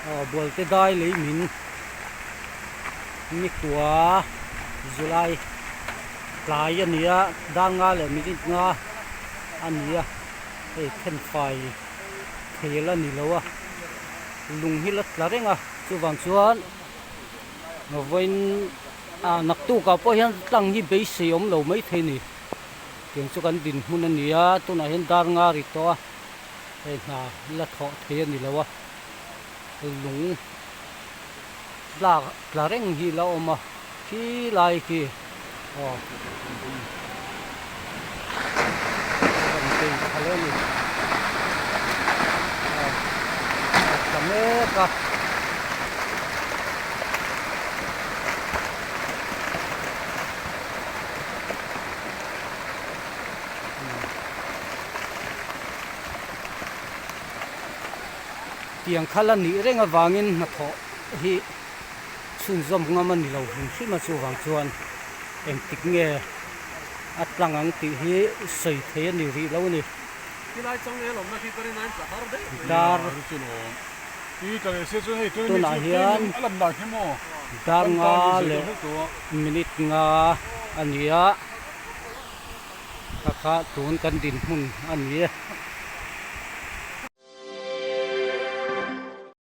Aw Bualte dai lei min nikua July tlai a ni a dar nga leh minute nga a ni a hei thenfai thei la ni lo a lung hi la tla reng a chuvang chuan vawiin ah naktukah pawh hian tlang hi beisei awm lo maithei a ni. Tiang chu kan dinhmun a ni a, tunah hian dar nga ri tawh a, hei hna la thawh thei a ni lo a, lung tlak tla reng hi la awm a, khi lai khi aw rawn bei tha leh a ni, aw a tla mek a. Tiang kha la nih reng avangin hnathawh hi chhunzawm ngam a ni lo hrim hrim a, chuvang chuan engtik nge a tlang ang tih hi sawi thei a ni rih lo a ni. Dar tunah hian dar nga leh minute nga a ni a. Kha kha tun kan dinhmun a ni e.